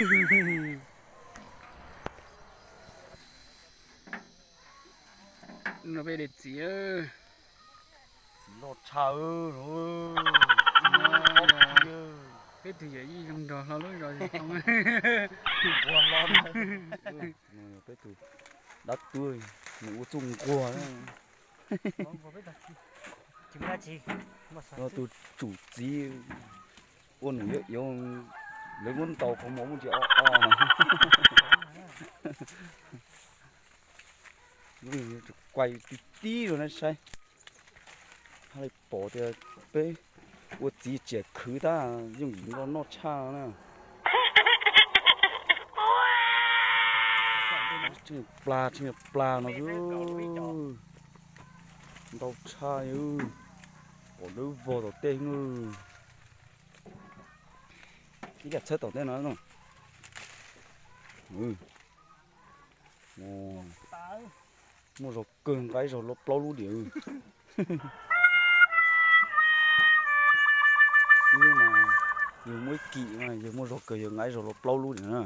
No peb de txiv. Txiv loj tshaj. Peb tug yawm yij zoo nrog hlo lub zos. Peb tug dab tuag, nws ua txuj nquag. Tus tsum txiv ua nws yuav, lawv muab ntaus qhov muag muaj ntsis o o. Kuaj tib tib rau nej saib, haj li pom tias peb ua txiv tsiam khwv tab yooj yim noj noj tshaj na. Plas, plas no ntau tshaj, pom dawb vog tom tej. Ib yam txhawb tom tej no. Muaj zog kawg, nqa ib zog plaub lub diam. Ib lub mas yawg muaj ib kim, yawg muaj zog kawg, yawg nqa ib zog plaub lub diam na.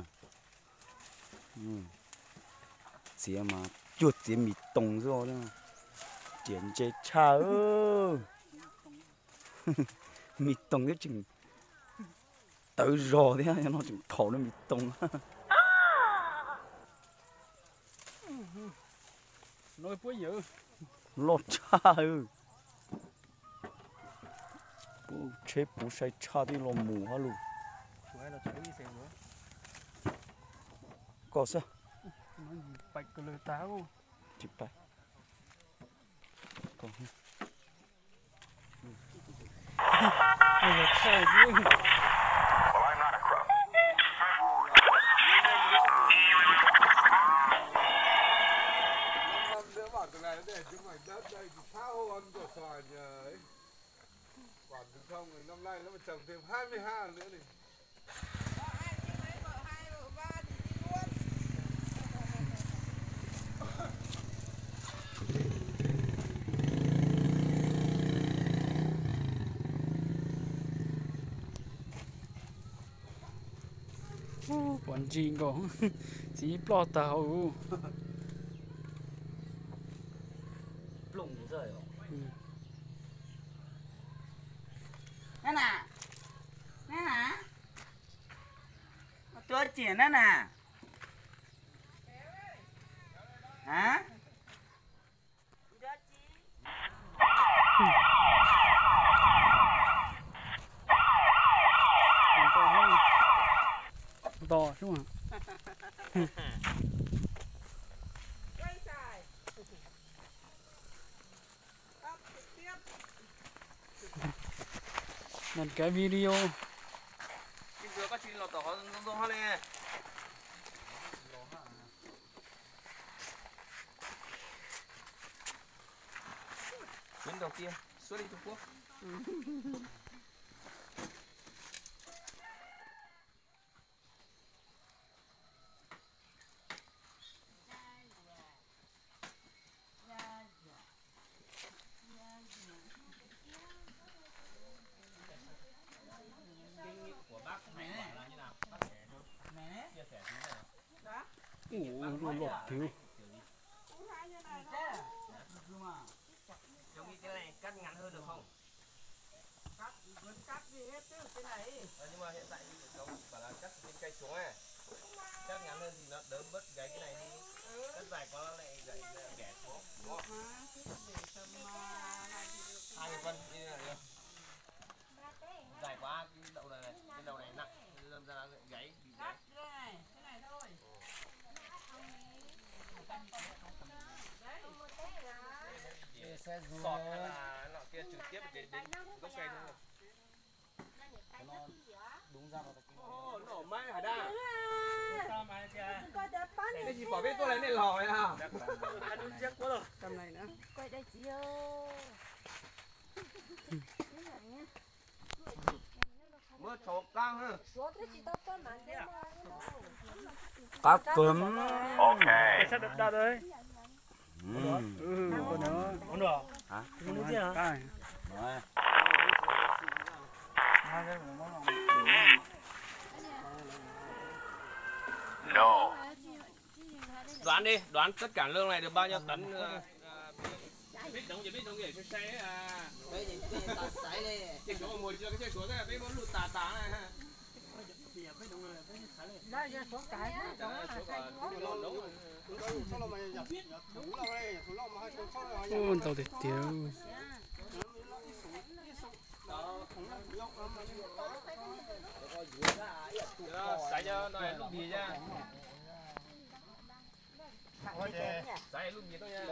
Txiav mas cuag txiav mis toos xwb, riam ntse tshaj. Mis toos thiab tseem tawv zog thiab, no tseem thaum lub mis toos. Loj tshaj. Tsheb puv sai tshaj twb los mus hab lug. Koj xwb. Tsis pais. Pom ntsis nkaus, txiv ploj tag hauv. Tuaj txiv na na. Nws kav video. Chuyến đầu tiên, xuất đi Trung Quốc. Kinh nghiệm của bác này là như nào? Bác chia sẻ tí xem nào. Ui, loj tiag. Cháu nghĩ cái này cắt ngắn hơn được không? Cắt, vẫn cắt gì hết chứ cái này. Ờ, nhưng mà hiện tại thì cháu bảo là cắt từ bên cạnh xuống ấy. Cắt ngắn hơn thì nó đỡ bớt gáy cái này đi. Cắt dài quá nó lại gãy, bẻ xuống, đúng không? Hai mươi phân như thế này được. Dài quá, cái đậu này, cái đậu này nặng, đâm ra nó gãy, bị gãy. Sọt hay là nọ kia trực tiếp đến, đến gốc cây thôi. Ồ, nổ máy hả đa? Cái gì bảo biết tôi là nên lò vậy hả? Ăn uống giấc quá rồi. Tầm này nữa. Quay đây chị ơi. Qab kawg. Cảnh sát đập đập đấy. Ủa, ủa, ủa. Hả? Ủa, ủa, ủa. Hả? Nói. Nói cái này nó, nó, nó, nó. Đoán đi, đoán tất cả lương này được bao nhiêu tấn? Biết đúng thì biết đúng, để sai sai. Ua ntau tiag tiag. Xaiv no lub npias, xaiv lub npias.